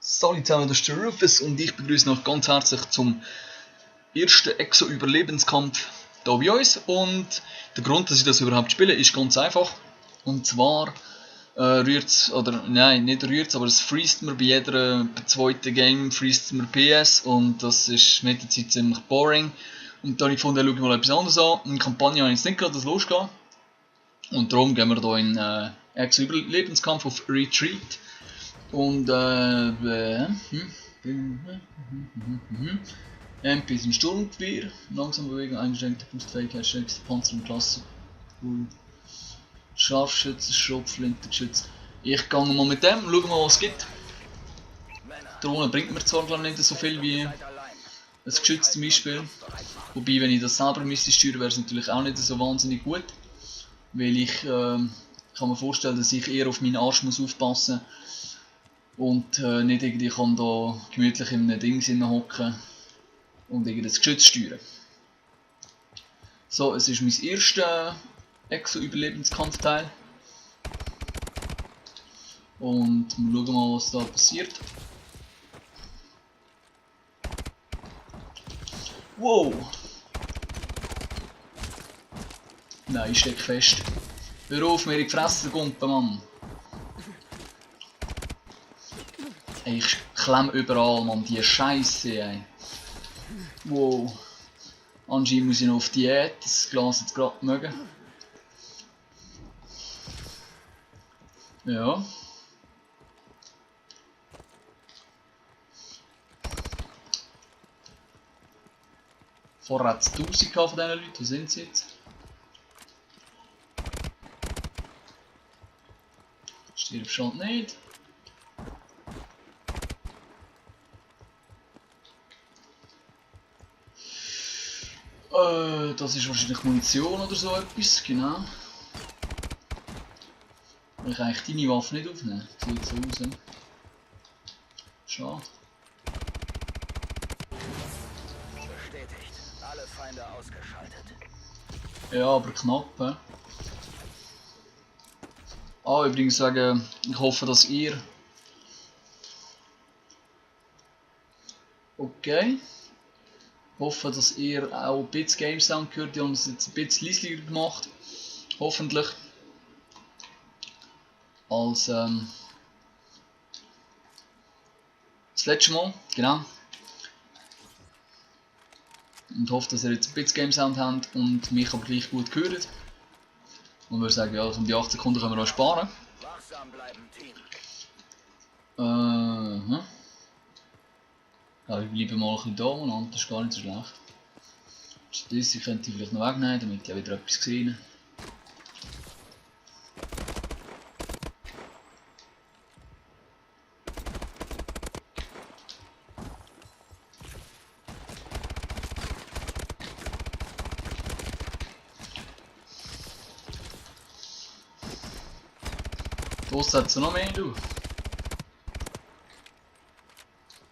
Salut zusammen, das ist der Rufus und ich begrüße euch ganz herzlich zum ersten Exo-Überlebenskampf hier bei uns. Und der Grund, dass ich das überhaupt spiele, ist ganz einfach. Und zwar rührt's, oder nein, nicht rührt's, aber es freest mir bei jeder zweiten Game freest mir PS und das ist mit der Zeit ziemlich boring. Und dann habe ich gefunden, schau ich mal etwas anderes an. In der Kampagne habe ich jetzt nicht gerade das losgehen. Und darum gehen wir hier in Exo-Überlebenskampf auf Retreat. Und MPs im Sturmgewehr, langsam Bewegung, eingeschränkte Boostfähigkeit, stärkste Panzer und Klasse. Scharfschütze, Schrotflintengeschütz. Ich gehe mal mit dem, schauen mal was es gibt. Die Drohne bringt mir zwar glaube ich nicht so viel wie ein Geschütz zum Beispiel. Wobei, wenn ich das selber müsste steuern, wäre es natürlich auch nicht so wahnsinnig gut. Weil ich kann mir vorstellen, dass ich eher auf meinen Arsch muss aufpassen und nicht irgendwie kann da gemütlich in einem Ding hocken und irgendwie das Geschütz steuern. So, es ist mein erster Exo-Überlebenskampfteil. Und wir schauen mal, was da passiert. Wow! Nein, ich stecke fest. Hör auf, mir in die Fresse zu kumpen, Mann! Ey, ich klemm überall, Mann, die Scheiße, ey. Wow. Anscheinend muss ich noch auf Diät, das Glas jetzt gerade mögen. Ja. Vorher hat es 1000 von diesen Leuten, wo sind sie jetzt? Stirbst schon nicht. Das ist wahrscheinlich Munition oder so etwas, genau. Ich kann eigentlich deine Waffe nicht aufnehmen, sieht so aus. Schade. Bestätigt. Alle Feinde ausgeschaltet. Ja, aber knapp, he? Ah, übrigens sagen, ich hoffe, dass ihr... Okay. Ich hoffe, dass ihr auch Bits Game Sound gehört. Die haben es jetzt ein bisschen leiser gemacht. Hoffentlich. Als das letzte Mal. Genau. Und hoffe, dass ihr jetzt Bits Game Sound habt und mich aber gleich gut hört. Und würde sagen, ja, um die 8 Sekunden können wir auch sparen. Wachsam bleiben, Team. Ja, ich bleibe mal ein bisschen da und das ist gar nicht so schlecht. Das könnte ich vielleicht noch wegnehmen, damit ich auch wieder etwas sehe. Draussen hat es noch mehr, du.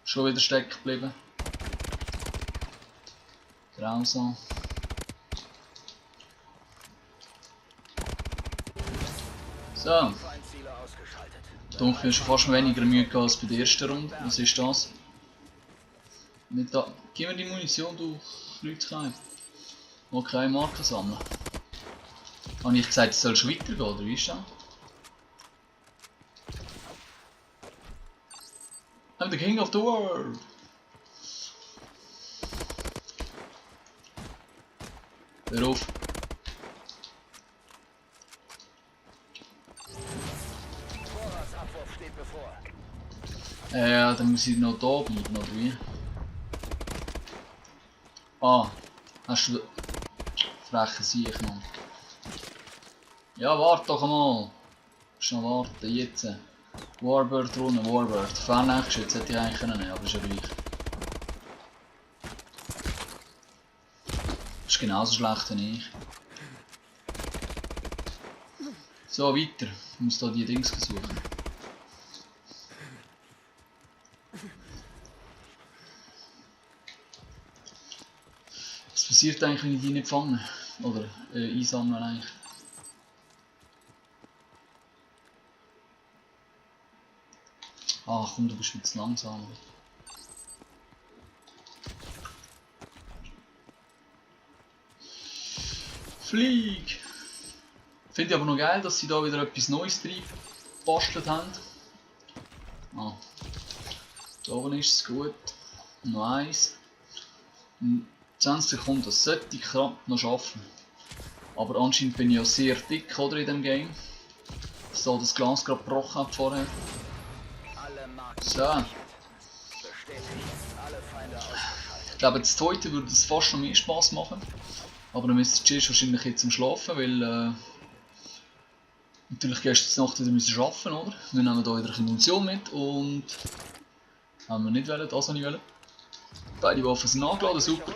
Schon wieder stecken geblieben. Grausam. So. Feindziele ausgeschaltet. Dunkel ist schon fast weniger Mühe gehabt als bei der ersten Runde. Was ist das? Nicht da. Gib mir die Munition, du Kreuzkeit. Okay, Marken sammeln. Habe ich gesagt, es soll schon weitergehen, oder wie ist das? I'm the king of the world! Hör auf! Vorratsabwurf steht bevor. Ja, dann muss ich noch da bleiben, oder wie? Ah, hast du... Freche Sieg, Mann. Ja, warte doch mal! Schnell warten, jetzt. Warbird runter, Warbird. Fernlichtgeschütz hätte ich eigentlich können nehmen, aber ist ja gleich. Das ist genauso schlecht wie ich. So, weiter. Ich muss hier die Dings suchen. Was passiert eigentlich, wenn ich die nicht fange? Oder einsammeln eigentlich? Ach komm, du bist jetzt langsam. Flieg! Finde ich aber noch geil, dass sie da wieder etwas Neues drin gebastelt haben. Ah. Da oben ist es gut. Noch eins. 20 Sekunden, das sollte ich knapp noch schaffen. Aber anscheinend bin ich ja sehr dick, oder, in dem Game. Dass da das Glas gerade gebrochen hat vorher. So. Ich glaube, das zweite würde es fast noch mehr Spaß machen. Aber dann müsste Jay wahrscheinlich jetzt zum Schlafen, weil natürlich gehst du Nacht wieder müssen arbeiten, oder? Wir nehmen hier wieder eine Munition mit und haben wir nicht wollen, das was ich wollte. Beide Waffen sind angeladen, super.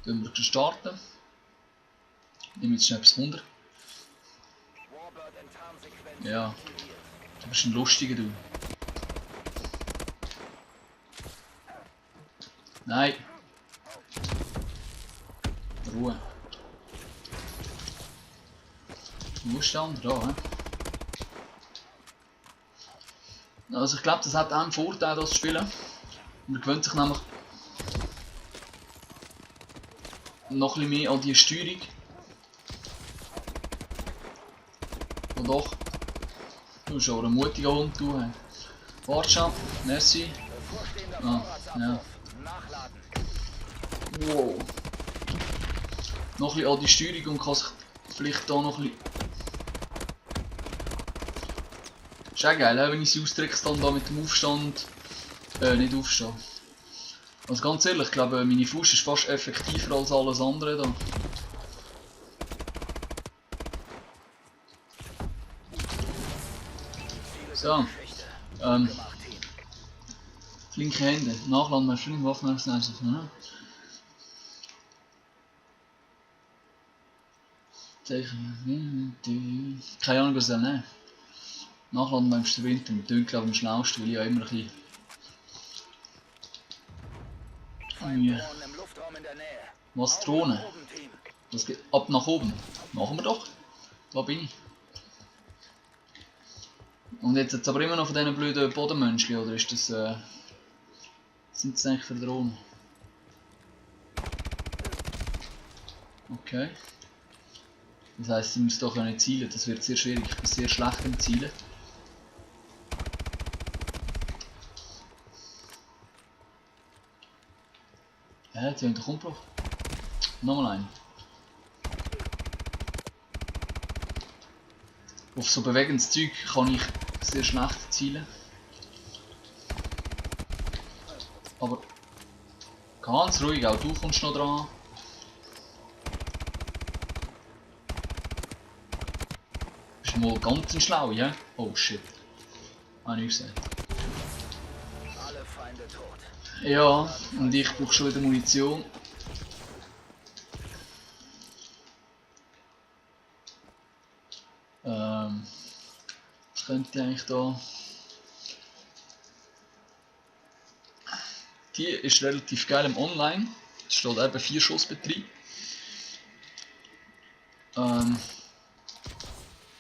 Dann wir starten. Ich nehme jetzt schnell bis 100. Ja, du bist ein lustiger, du. Nein. Ruhe. Wo ist der andere da, hä? Also ich glaube, das hat auch einen Vorteil, das zu spielen. Man gewöhnt sich nämlich noch ein bisschen mehr an die Steuerung. Und doch, du bist aber ein mutiger Hund, du. Hey. Warte schon, merci. Ah, ja. Wow. Noch ein bisschen an die Steuerung und kann sich vielleicht da noch ein bisschen... Ist auch geil, wenn ich sie austrickse dann da mit dem Aufstand... nicht aufstehen. Also ganz ehrlich, ich glaube meine Faust ist fast effektiver als alles andere da. So. Flinke Hände. Nachladen bei flinken Waffen aufs Nächste. Keine Ahnung, was er nehmen. Nachladen beim Sprinter mit Dunkel am schnellsten, weil ich ja immer ein bisschen... Was, Drohne? Das geht ab nach oben. Machen wir doch. Da bin ich. Und jetzt aber immer noch von diesen blöden Bodenmenschen, oder ist das... sind das eigentlich für Drohnen? Okay. Das heisst, sie müssen doch nicht zielen, das wird sehr schwierig, ich bin sehr schlecht im Zielen. Ja, die haben doch Umbruch. Nochmal einen. Auf so bewegendes Zeug kann ich sehr schlecht zielen. Aber ganz ruhig, auch du kommst noch dran. Bist mal ganz schlau, ja? Oh shit. Habe ich gesehen. Ja, und ich brauche schon wieder Munition. Was könnte ich eigentlich da... Die ist relativ geil im Online. Es steht eben 4 Schussbetrieb.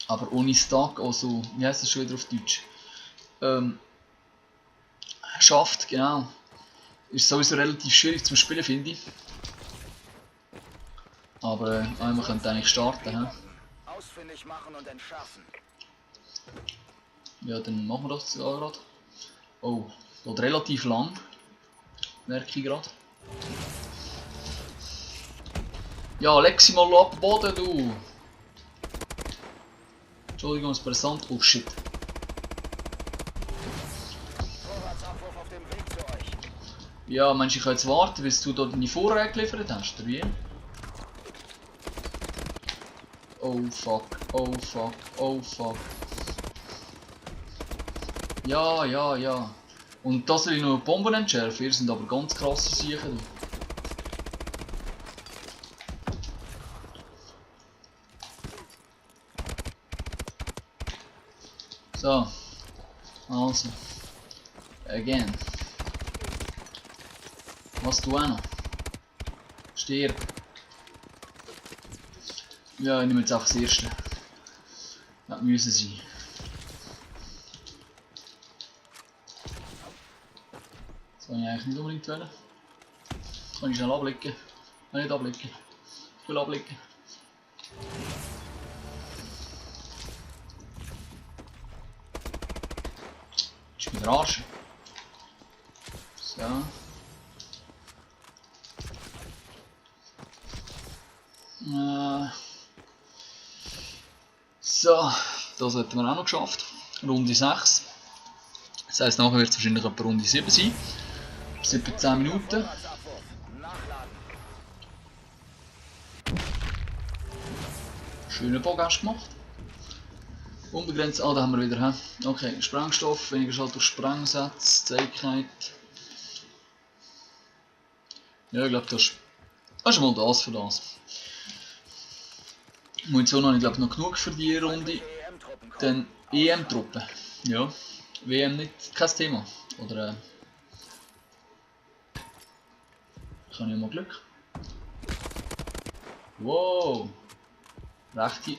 Aber ohne Stack, also, wie heißt das schon wieder auf Deutsch? Schafft, genau. Ist sowieso relativ schwierig zum Spielen, finde ich. Aber wir können eigentlich starten. He? Ausfindig machen und entschärfen. Ja, dann machen wir das gerade. Oh, geht relativ lang. Merke ich gerade. Ja, leg sie mal ab Boden, du! Entschuldigung, es ist brisant. Oh shit. Ja, meinst du, ich kann jetzt warten, bis du da deine Vorräte geliefert hast, oder wie? Oh fuck, oh fuck, oh fuck. Ja, ja, ja. Und das will ich noch Bomben entschärfen, ihr sind aber ganz krasse Sachen. So. Also. Again. Was du auch noch? Stirb. Ja, ich nehme jetzt einfach das erste. Das müssen sie. Kann ich eigentlich nicht unbedingt wählen. Kann ich schnell abblicken. Kann nicht abblicken. Ich will abblicken. Ist mir der Arsch. So. So, das hätten wir auch noch geschafft. Runde 6. Das heisst, nachher wird es wahrscheinlich etwa Runde 7 sein. Bis etwa 10 Minuten. Schönen Bogen hast du gemacht. Unbegrenzt, da haben wir wieder. He? Okay, Sprengstoff, weniger Schalt durch Sprengsätze, Zähigkeit. Ja, ich glaube, das ist mal das für das. Munition habe ich glaube noch genug für die Runde. Dann EM-Truppen. Ja, WM nicht, kein Thema. Oder kann ich mal Glück. Wow! Rechte.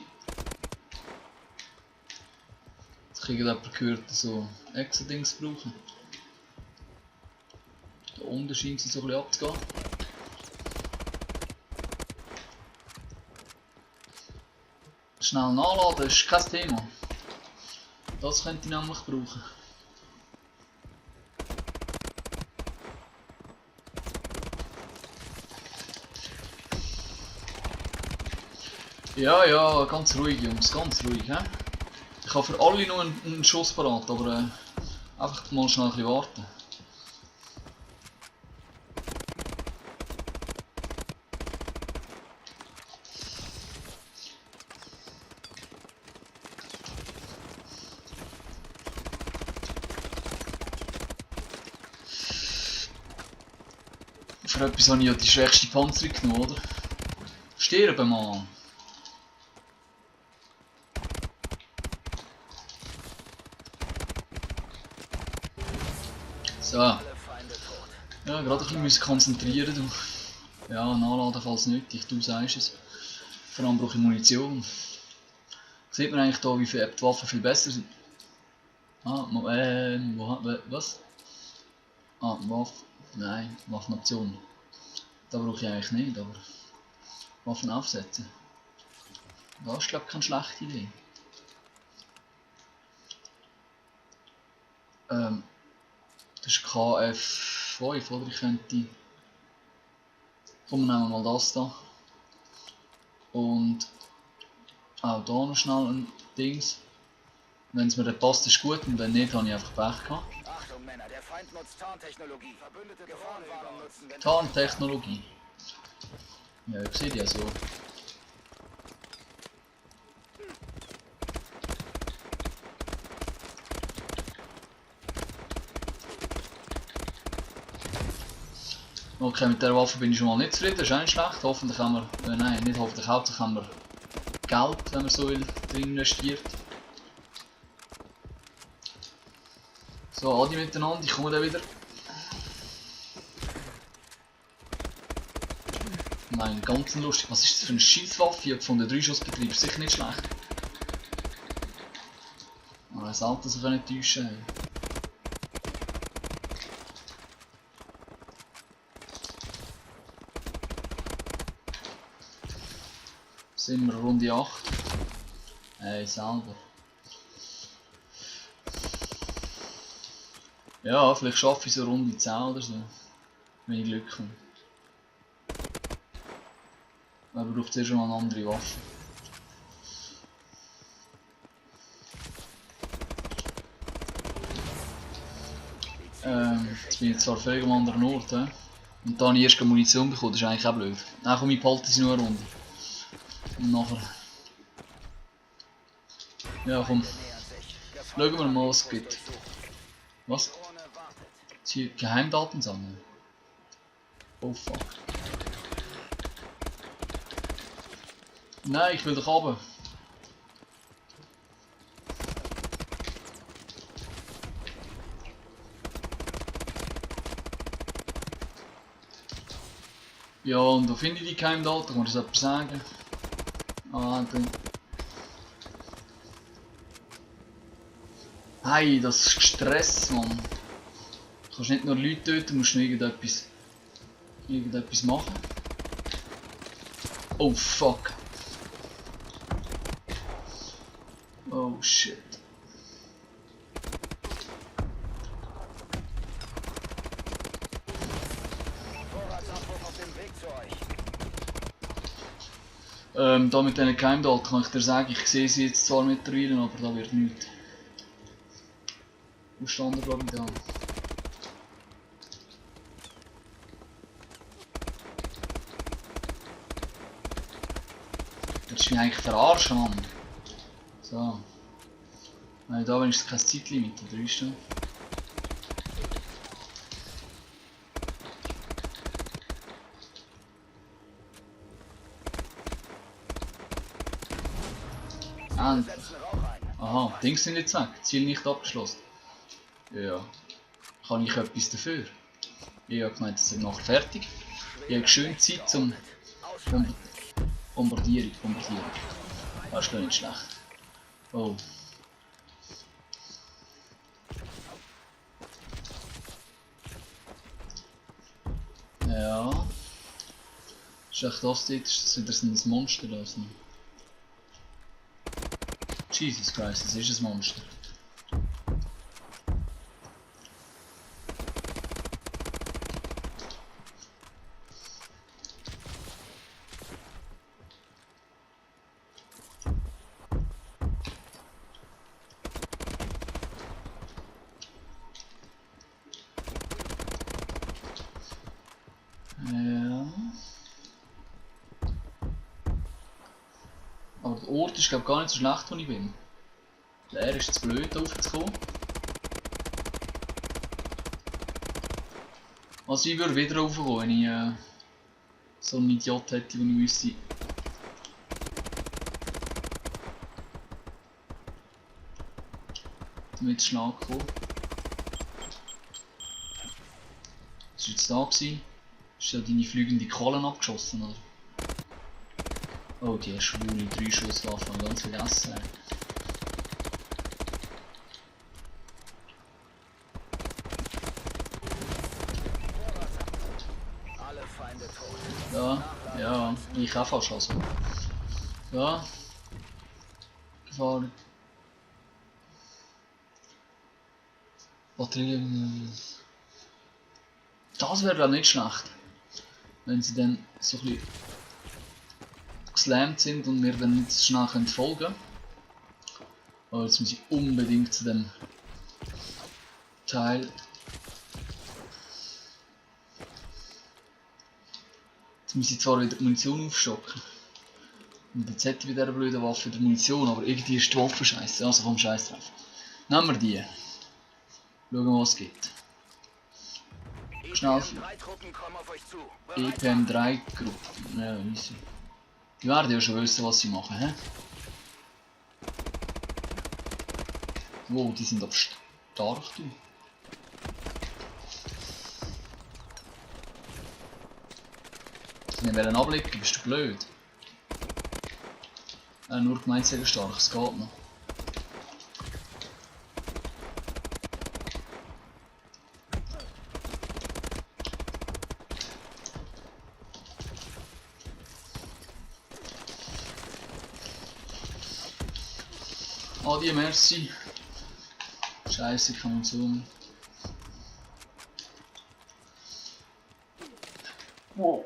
Jetzt kriege ich jemand gehört, so Exo-Dings brauchen. Da unten scheint sie so ein bisschen abzugehen. Schnell nachladen ist kein Thema. Das könnte ich nämlich brauchen. Ja, ja, ganz ruhig Jungs, ganz ruhig. He? Ich habe für alle nur einen Schuss parat, aber einfach mal schnell ein bisschen warten. Für etwas habe ich ja die schwächste Panzerung genommen, oder? Sterben, Mann! So. Ja, gerade ein bisschen konzentrieren. Du. Ja, nachladen falls nötig, du sagst es. Vor allem brauche ich Munition. Sieht man eigentlich hier, wie viel die Waffen viel besser sind. Ah, was? Ah, Waffen. Nein, Waffenoptionen. Da brauche ich eigentlich nicht, aber Waffen aufsetzen. Das ist glaube ich keine schlechte Idee. Das ist KF5, oder? Ich könnte. Komm, wir nehmen mal das da. Und auch da noch schnell ein Dings. Wenn es mir dann passt, ist gut, und wenn nicht, habe ich einfach Pech gehabt. Achtung Männer, der Feind nutzt Tarntechnologie. Verbündete Gefahrenwarnung nutzen, wenn Tarntechnologie. Ja, ich sehe die ja so. Okay, mit der Waffe bin ich schon mal nicht zufrieden, das ist auch nicht schlecht. Hoffentlich haben wir, nein, nicht hoffentlich, hauptsächlich haben wir Geld, wenn man so will, drin investiert. So, alle miteinander, ich komme dann wieder. Nein, ganz lustig. Was ist das für eine Schießwaffe? Von der 3-Schuss-Betrieb ist sicher nicht schlecht. Aber das Alter sich nicht täuschen. Sind wir Runde 8? Hey, selber. Ja, vielleicht schaffe ich so Runde 10 oder so. Wenn ich Glück habe. Man braucht zuerst mal eine andere Waffe. Jetzt bin ich zwar völlig am anderen Ort, he? Und da habe ich erst Munition bekommen, das ist eigentlich auch blöd. Dann komme ich behalte sie nur eine Runde. Und nachher. Ja komm. Schauen wir mal was es gibt. Was? Sie Geheimdaten sammeln. Oh fuck. Nein, ich will doch runter. Ja, und wo finde ich die Geheimdaten? Kann ich das etwas sagen? Ah, dann. Hey, das ist Stress, Mann. kannst nicht nur Leute töten, du musst noch irgendetwas machen. Oh fuck. Oh shit. Vorratsabbruch auf dem Weg zu euch. Da mit diesen Keimdaten kann ich dir sagen, ich sehe sie jetzt zwar mittlerweile, aber da wird nichts. Wo stand er, glaube ich, da? Das ist mich eigentlich verarschen, Mann. So. Nein, da ist kein Zeitlimit, oder ist das? Endlich. Setzen Rauch ein. Aha, Dings sind jetzt weg. Ziel nicht abgeschlossen. Ja. Kann ich etwas dafür? Ich habe gemeint, es ist noch fertig. Ich habe schön Zeit zum Bombardieren. Das ist gar nicht schlecht. Oh. Ja. Ist echt das dort? Ist das wieder so ein Monster lösen? Jesus Christ, das ist ein Monster. Ja. Aber der Ort ist glaube gar nicht so schlecht, wo ich bin. Der ist zu blöd, da raufzukommen. Also ich würde wieder raufkommen, wenn ich so einen Idiot hätte, den ich müsste. Damit Schlag kommen. Was war jetzt da gewesen? Ist da deine fliegende Kohlen abgeschossen, oder? Oh, die schwule 3-Schusswaffe, ganz vergessen. Alle Feinde tot. Ja, ja, ich auch fast also. Ja. Gefahren. Batterien. Das wäre glaube nicht schlecht. Wenn sie dann so ein bisschen geslammt sind und wir dann nicht so schnell folgen können. Aber jetzt muss ich unbedingt zu dem Teil. Jetzt muss ich zwar wieder die Munition aufstocken. Und jetzt hätte ich bei dieser blöden Waffe die Munition, aber irgendwie ist die Waffe scheiße. Also komm, scheiß drauf. Nehmen wir die. Schauen wir, was es gibt. Schnell. EPM-3-Truppen kommen auf euch zu. EPM3-Gruppe. Ja, easy. Die werden ja schon wissen, was sie machen, hä? Wow, die sind aber stark, du. Die wollen ablecken, bist du blöd? Nur gemeint sehr stark, es geht noch. Adi, merci. Scheiße, ich kann nicht zoomen. Wow.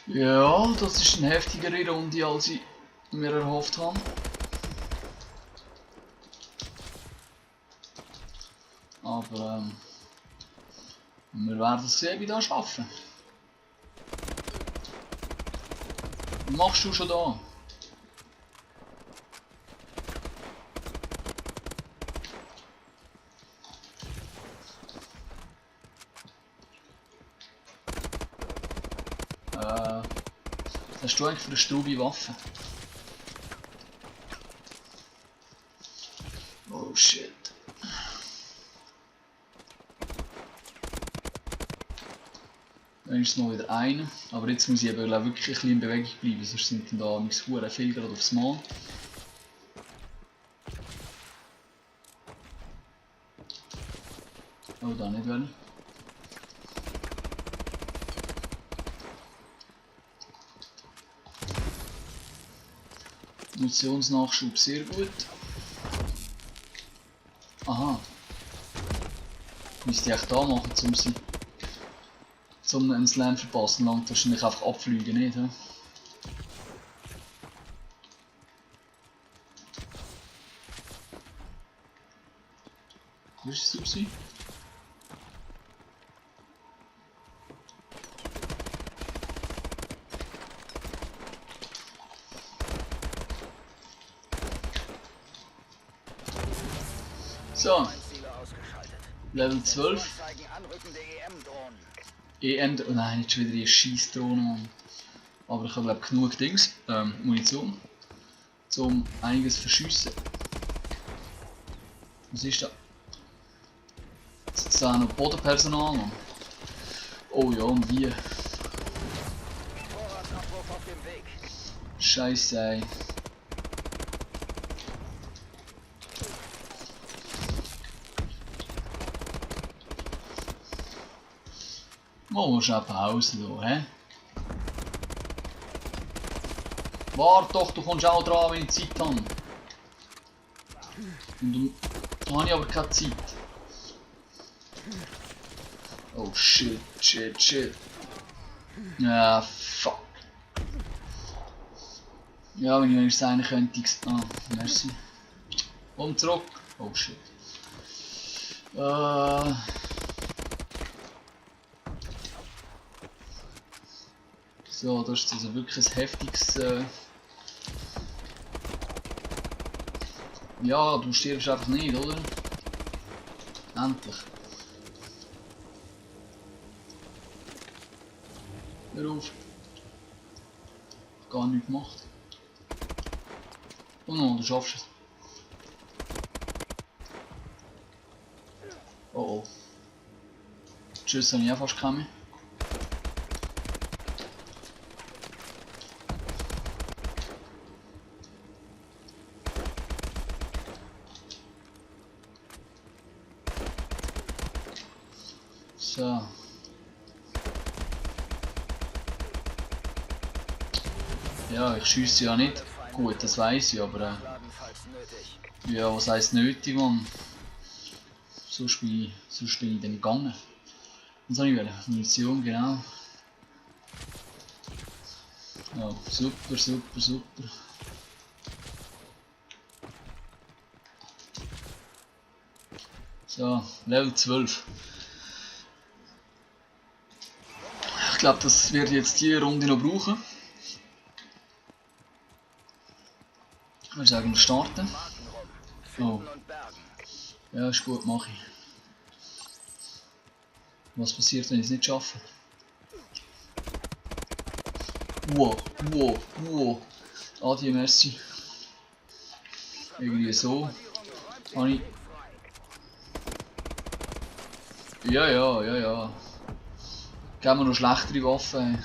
Ja, das ist eine heftigere Runde, als ich mir erhofft habe. Aber wir werden sehen, wie das schaffen. Was machst du schon da? Was hast du eigentlich für eine Strubi Waffe? Oh shit. Dann ist es noch wieder einer. Aber jetzt muss ich eben wirklich ein bisschen in Bewegung bleiben, sonst sind dann da nichts hure viel gerade aufs Mal. Oh, da nicht wollen. Munitionsnachschub sehr gut. Aha. Müsste ich echt da machen, um einen Slam verpassen. Langt wahrscheinlich einfach abfliegen, nicht? He? Wo ist es so? So, Level 12. EM, oh nein, nicht schon wieder die Scheissdrohne, Mann. Aber ich habe glaube genug Dings, Munition, um einiges verschiessen. Was ist das? Das ist auch noch Bodenpersonal, Mann. Oh ja, und wie? Scheiße, ey. Machen wir schnell Pause hier, hä? Warte doch, du kommst auch dran, wenn ich Zeit habe. Und da habe ich aber keine Zeit. Oh shit, shit, shit. Ja, fuck. Ja, wenn ich wenigstens einen könnte. Ah, merci. Und zurück. Oh shit. So, das ist also wirklich ein heftiges. Ja, du stirbst einfach nicht, oder? Endlich. Hör auf. Gar nichts gemacht. Oh no, du schaffst es. Oh oh. Tschüss, habe ich auch fast gekommen. So. Ja, ich schiesse ja nicht. Gut, das weiß ich, aber ja, was heisst nötig, Mann? Sonst bin ich dann gegangen. Was soll ich wollen? Munition, genau. Oh, super, super, super. So, Level 12. Ich glaube, das wird jetzt die Runde noch brauchen. Ich würde sagen, wir starten. Oh. Ja, ist gut, mache ich. Was passiert, wenn ich es nicht schaffe? Wow, wow, wow. Adi, merci. Irgendwie so. Habe ich. Ja, ja, ja, ja. Geben wir noch schlechtere Waffen.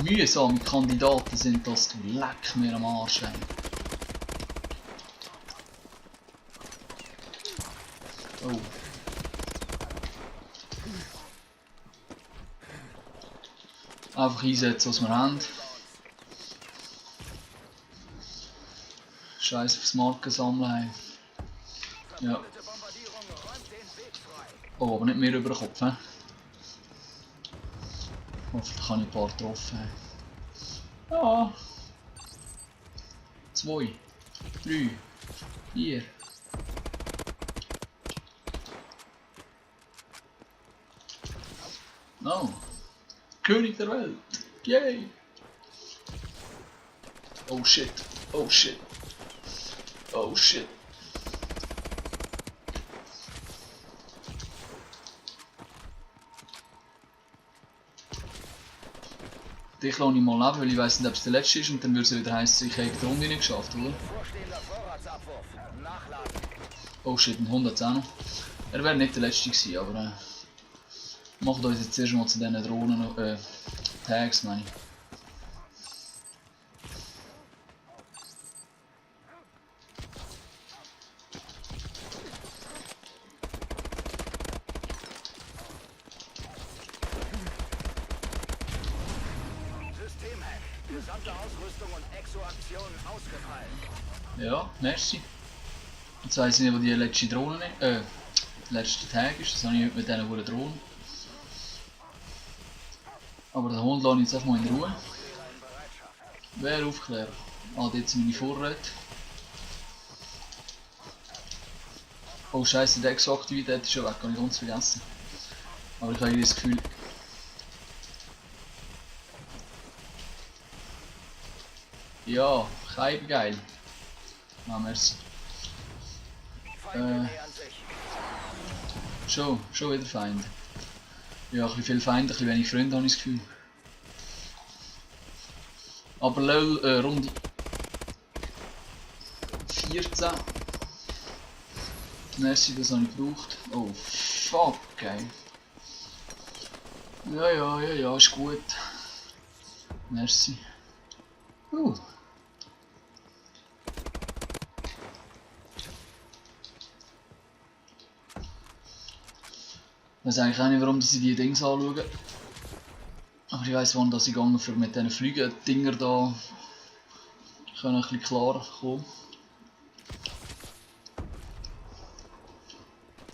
Mühsame Kandidaten sind das, du leck mir am Arsch. Oh. Einfach einsetzen, was wir haben. Scheiß aufs Marken sammeln. Ja. Oh, aber nicht mehr über den Kopf. He? Hoffentlich habe ich ein paar getroffen. Ja. 2, 3, 4. Oh. König der Welt. Yay. Oh shit. Oh shit. Oh shit. Dich lasse ich mal leben, weil ich weiss nicht, ob es der letzte ist und dann würde es wieder heißen, ich habe die Runde nicht geschafft, oder? Vorstehender Vorratsabwurf. Nachladen. Oh shit, ein 110. Er wäre nicht der letzte gewesen, aber macht uns jetzt erst mal zu diesen Drohnen, Tags, meine ich. Systemhack. Gesamte Ausrüstung und Exo-Aktionen ausgefallen. Ja, merci. Jetzt weiss ich nicht, wo die letzte Drohne ist, der letzte Tag ist, das habe ich mit diesen hohen Drohnen. Aber den Hund lasse ich jetzt einfach mal in Ruhe. Aufklärer in Bereitschaft. Wer Aufklärer? Ah, dort sind meine Vorräte. Oh scheiße, die Exo-Aktivität ist schon weg, habe ich ganz vergessen. Aber ich habe irgendwie das Gefühl... Ja, kein geil. Ah, merci. Feinde nähern sich. Schon wieder Feinde. Ja, ein bisschen viel Feinde, ein bisschen wenig Freunde, habe ich das Gefühl. Aber lol, Runde 14. Merci, das habe ich gebraucht. Oh, fuck, geil. Ja, ist gut. Merci. Ich weiß eigentlich auch nicht, warum sie die Dings anschauen. Aber ich weiss, wann dass ich gegangen für mit diesen Flügen-Dinger da können ein bisschen klarer kommen.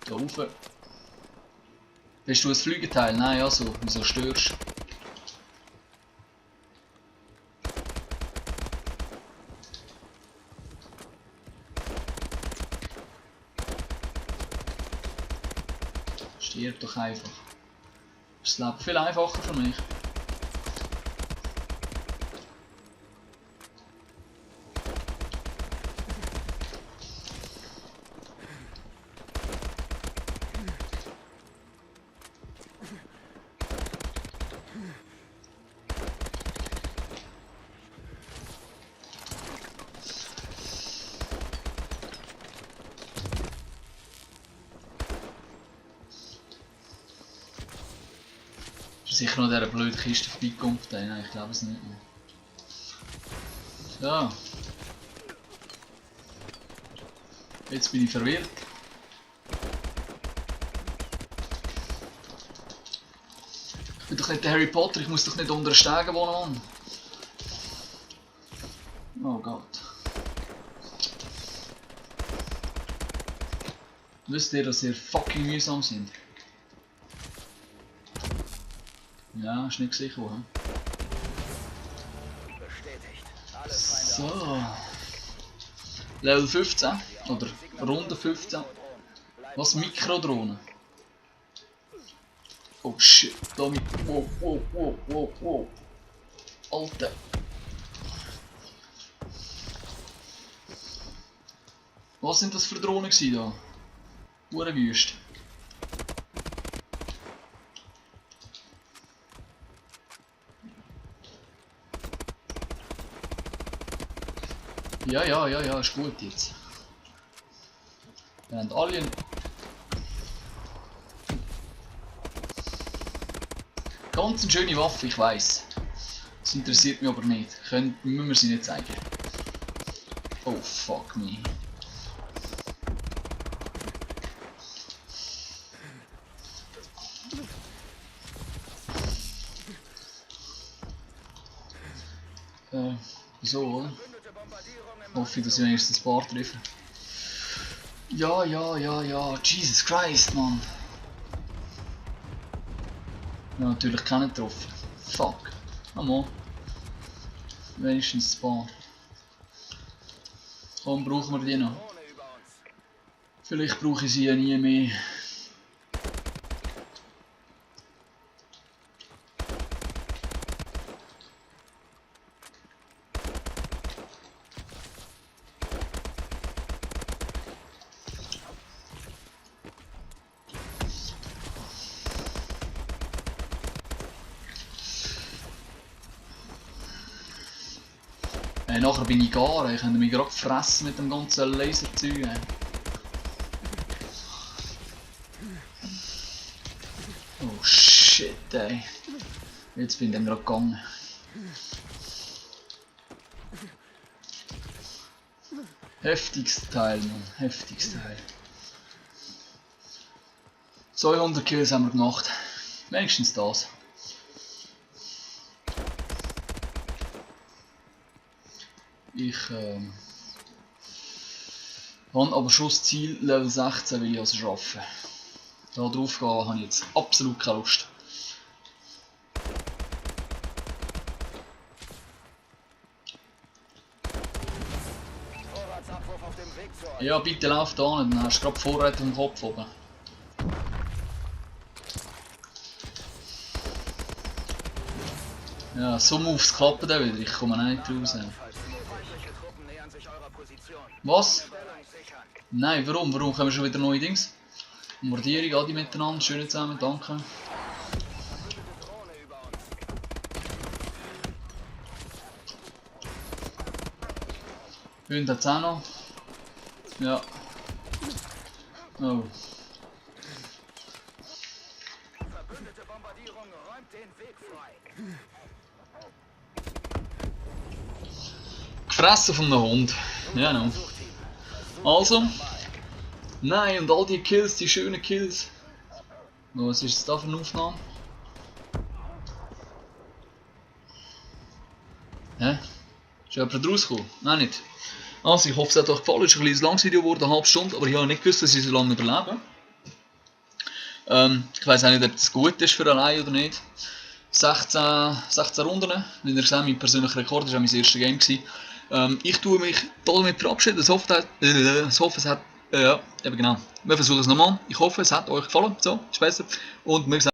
Da rauf. Bist du ein Flügelteil? Nein, also, wieso störst du? Stirb doch einfach. Das Leben viel einfacher für mich. Sicher noch dieser blöden Kiste vorbeikommt. Nein, ich glaube es nicht mehr. So. Jetzt bin ich verwirrt. Ich bin doch nicht der Harry Potter, ich muss doch nicht unter den Stegen wohnen, Mann. Oh Gott. Wisst ihr, dass ihr fucking mühsam sind? Ja, ist nicht sicher, woher. Bestätigt. Alle Feinde So. Level 15 oder Runde 15. Was? Mikrodrohnen? Oh shit, damit. Wow. Alter. Was sind das für Drohnen gewesen da? Wüst. Ja, ist gut jetzt. Wir haben alle... Ganz eine schöne Waffe, ich weiss. Das interessiert mich aber nicht. Müssen wir sie nicht zeigen. Oh fuck me. So, oder? Hoffe ich, dass ich wenigstens ein paar treffe. Ja. Jesus Christ, Mann. Ja, natürlich keinen getroffen. Fuck. Mal. Wenigstens ein paar. Komm, brauchen wir die noch. Vielleicht brauche ich sie ja nie mehr. Hey, nachher bin ich gar, ich könnte mich gerade fressen mit dem ganzen Laserzeug. Oh shit, ey. Jetzt bin ich dann gerade gegangen. Heftiges Teil, Mann. Heftiges Teil. 200 Kills haben wir gemacht. Wenigstens das. Ich habe aber schon das Ziel Level 16 will ich also schaffen. Da drauf gehen habe ich jetzt absolut keine Lust. Ja, bitte lauf da an, dann hast du gerade Vorräte im Kopf oben. Ja, so Moves klappen dann wieder, ich komme nicht raus. Was? Nein, warum? Warum kommen schon wieder neue Dings? Mordierung, alle miteinander, schön zusammen, danke. Hund hat es auch noch. Ja. Oh. Verbündete Bombardierung räumt den Weg frei. Gefressen von einem Hund. Ja, no. Also. Nein, und all die Kills, die schönen Kills. Was ist das da für eine Aufnahme? Hä? Ist jemand rausgekommen? Nein, nicht. Also, ich hoffe, es hat euch gefallen. Es ist ein kleines langes Video geworden, eine halbe Stunde, aber ich habe nicht gewusst, dass ich so lange überlebe. Ich weiß auch nicht, ob das gut ist für allein oder nicht. 16 Runden, wie ihr seht, mein persönlicher Rekord war auch mein erstes Game. Ich tue mich damit verabschieden. Ich hoffe, es hat. Ja, eben genau. Wir versuchen es nochmal. Ich hoffe, es hat euch gefallen. So, ist besser. Und wir sehen